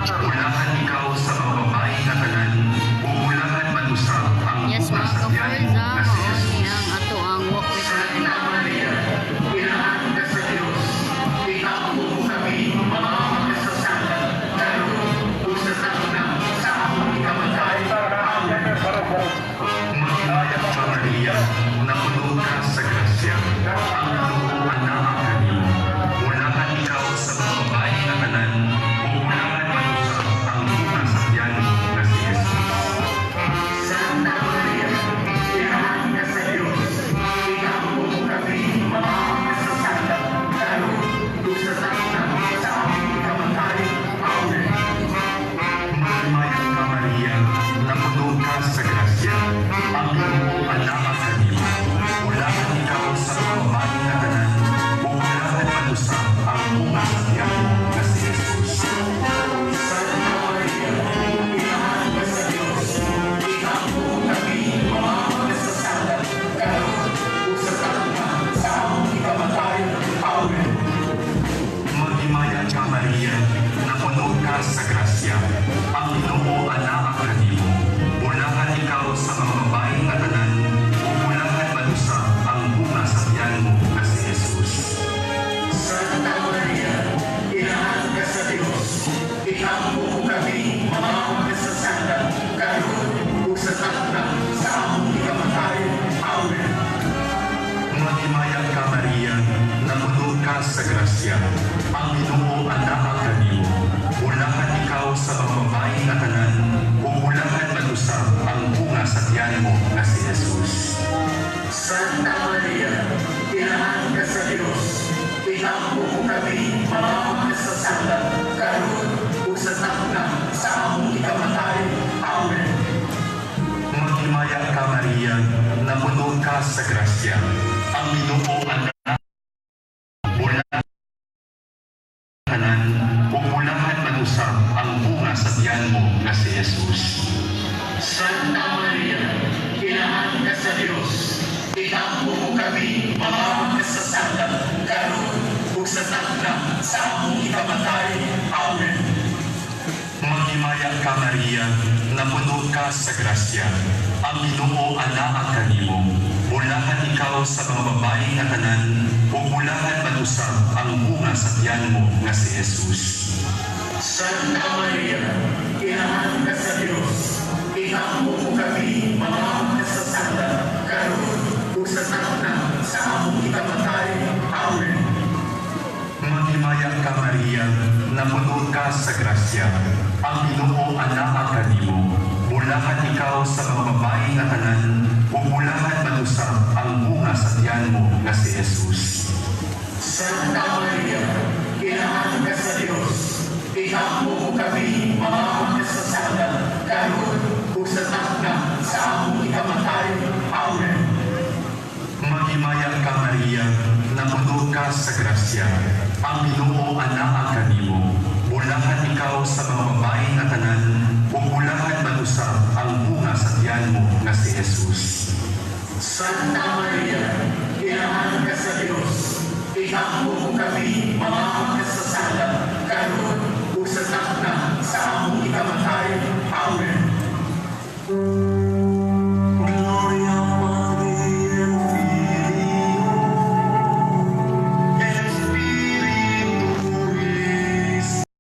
Bulahan ikaw sa mga babae nga tanan, ug bulahan man usab ang Yes, bunga mga sa tiyan mo ka-Forza, nga si mao ni Jesus. Ang ato ang walk with Santa Mary. Maria, inahan ka sa Diyos, iampo mo kami mga makasasala, karon ug sa takna sa among ikamatay. Amen. Maghimaya ka, Maria, napuno ka sa grasya. Ang Ginoo anaa kanimo. Bulahan ikaw sa mga babae nga tanan, ug bulahan man usab ang bunga sa tiyan mo nga si Jesus. Santa Maria, inahan ka sa Diyos, iampo mo kami mga makasasala, karon ug sa takna sa among ikamatay. Amen. Maghimaya ka, Maria, napuno ka sa grasya. Ang Ginoo anaa kanimo. Bulahan ikaw sa mga babae nga tanan, ug bulahan man usab ang bunga sa tiyan mo nga si Jesus. Santa Maria, inahan ka sa Diyos, iampo mo kami mga makasasala, karon ug sa takna sa among ikamatay. Amen. Maghimaya ka, Maria, napuno ka sa grasya. Ang Ginoo anaa kanimo. Bulahan ikaw sa mga babae nga tanan, ug bulahan man usab ang bunga sa tiyan mo nga si Jesus. Santa Maria, inahan ka sa Diyos, iampo mo kami mga makasasala, karon ug sa takna sa among ikamatay. Amen. Maghimaya ka, Maria, napuno ka sa grasya. Ang Ginoo anaa kanimo. Bulahan ikaw sa mga babae nga tanan, ug bulahan man usab ang bunga sa tiyan mo nga si Jesus. Santa Maria, inahan ka sa Diyos, iampo mo kami mga makasasala, karon ug sa takna sa among ikamatay. Amen. Maghimaya ka, Maria, napuno ka sa grasya. Ang Ginoo anaa bulahan tanan, ug bulahan man usab ang bunga sa tiyan mo nga si Jesus. Santa Maria, inahan ka sa Diyos, iampo mo kami mga makasasala, karon ug sa takna sa among ikamatay. Amen. Maghimaya ka, Maria, napuno ka sa grasya. Ang Ginoo anaa kanimo. Bulahan ikaw sa mga babae nga tanan, ug bulahan man usab ang bunga sa tiyan mo nga si Jesus. Santa Maria, inahan ka sa Diyos, iampo mo kami mga makasasala, karon ug sa takna sa among ikamatay. Amen. Maghimaya ka, Maria, napuno ka sa grasya. Ang Ginoo anaa kanimo. Bulahan ikaw sa mga babae nga tanan, ug bulahan man usab ang bunga sa tiyan mo nga si Jesus. Santa Maria, inahan ka sa Diyos, iampo mo kami mga makasasala, karon ug sa takna sa among ikamatay. Amen. Maghimaya ka, Maria, napuno ka sa grasya. Ang Ginoo anaa kanimo. Bulahan ikaw sa mga babae nga tanan, ug bulahan man usab ang bunga sa tiyan mo nga si Jesus. Santa